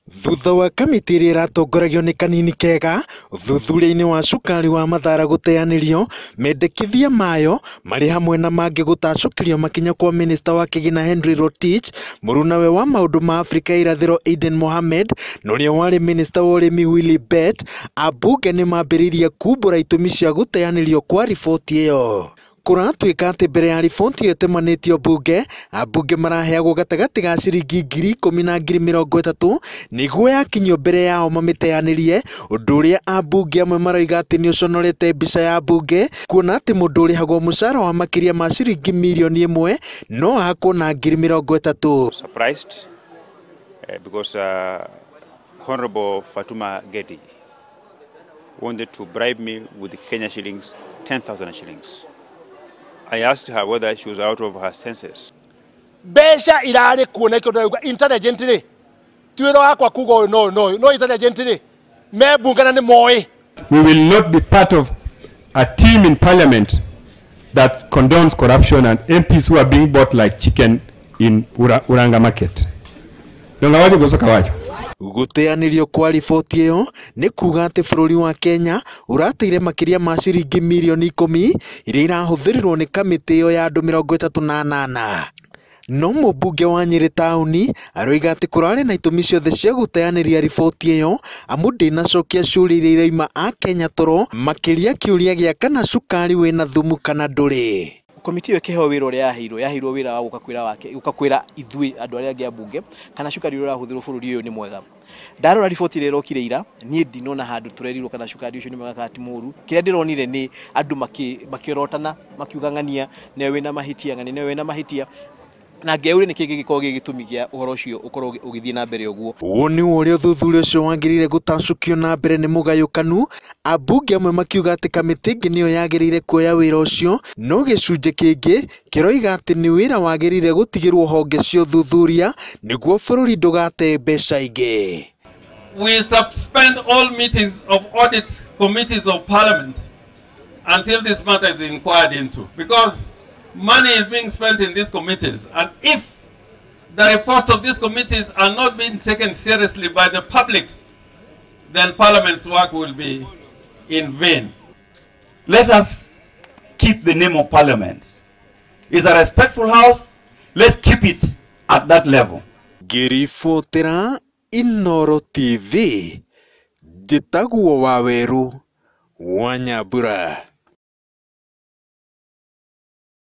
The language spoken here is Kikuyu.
Thutha wa kamĩtĩ ĩrĩa ĩratongoragio nĩ Kanini Kega ũthuthuria-inĩ wa cukari wa Mathara gũteanĩrio, mendekithia mayo marĩ hamwe na mangĩ gũtacũkĩrio makinya kwa minista wa kĩgĩna Henry Rotich, mũrunawe wa maũndũ ma Afrika ya irathĩro Aden Mohamed na ũrĩa warĩ minista wa ũrĩmi Willy Bett, ambunge nĩmambĩrĩirie kumbũra itũmi cia gũteanĩrio kwa riboti ĩyo. Kũratuĩka atĩ mbere ya riboti ĩyo ĩtemanĩtio mbunge, ambunge maraheagwo gatagatĩ ga ciringi 10,000 na 30,000 nĩguo yakinyio mbere yao mamĩteanĩrie, ũndũ ũrĩa ambunge amwe maroiga atĩ nĩ ũconorete mbica ya mbunge, kuona atĩ mũndũ ũrĩhagwo mũcara wa makĩria ma ciringi 1 mirioni no ahakwo na 30,000. Surprised because Honorable Fatuma Gedi wanted to bribe me with Kenya shillings, 10,000 shillings. I asked her whether she was out of her senses. Mbeca irarĩ kuo na ikĩo ndĩrauga intelligent rĩ ti wĩra wakwa kuga ũyũ no no no intelligent rĩ me mbunge na nĩ moĩ. We will not be part of a team in parliament that condones corruption and MPs who are being bought like chicken in Uranga market. Donga goso kawacho. Gũteanĩrio kwa riboti ĩyo nĩ kuga atĩ bũrũri wa Kenya ũrateire makĩria ma ciringi 10 mirioni iria irahũthĩrirwo nĩ kamĩtĩ ĩyo ya andũ 38. No mũmbunge wa Nyĩrĩ taũni aroiga atĩ kũrarĩ na itũmi ciothe cia gũteanĩria riboti ĩyo amu ndĩnacokia ciũria iria iraima akenya toro, makĩria kĩũria gĩa kana cukari wĩna thumu kana ndũrĩ. Komiti ĩyo ĩkĩheo wĩra ũrĩa yaheirwo wĩra wa gũka kwĩra wake gũka kwĩra ithuĩ andũ arĩa angĩ a mbunge kana cukari ũrĩa ũrahũthĩrwo bũrũri ũyũ nĩ mwega. Ndarora riboti ĩrĩa ĩrokire ira, niĩ ndinona handũ tũrerirwo kana cukari ũcio nĩ mwega kana ti mũũru. Kĩrĩa ndĩronire nĩ andũ makĩorotana makiuga ng'ania nĩwe wĩna mahĩtia, ng'ania nĩwe wĩna mahĩtia, na ngeyũria nĩkĩ gĩgĩkorwo gĩ gĩtũmi kĩa ũhoro ũcio ũkorwo ũgĩthiĩ na mbere ũguo. Woni wa ũrĩa ũthuthuria ũcio wagĩrĩire gũtacũkio na mbere nĩ mũgayũkanu, ambunge amwe makiuga atĩ kamĩtĩ ĩngĩ nĩyo yagĩrĩire kuoya wĩra ũcio, no gĩcunjĩ kĩngĩ kĩroiga atĩ nĩ wĩra wagĩrĩire gũtigĩrwo honge cia ũthuthuria nĩguo bũrũri ndũgate mbeca ingĩ. We suspend all meetings of audit committees of parliament until this matter is inquired into, because money is being spent in these committees, and if the reports of these committees are not being taken seriously by the public, then parliament's work will be in vain. Let us keep the name of parliament. It's a respectful house. Let's keep it at that level. Ngĩribotera Inooro TV, njĩtagwo Waweru wa Nyambura.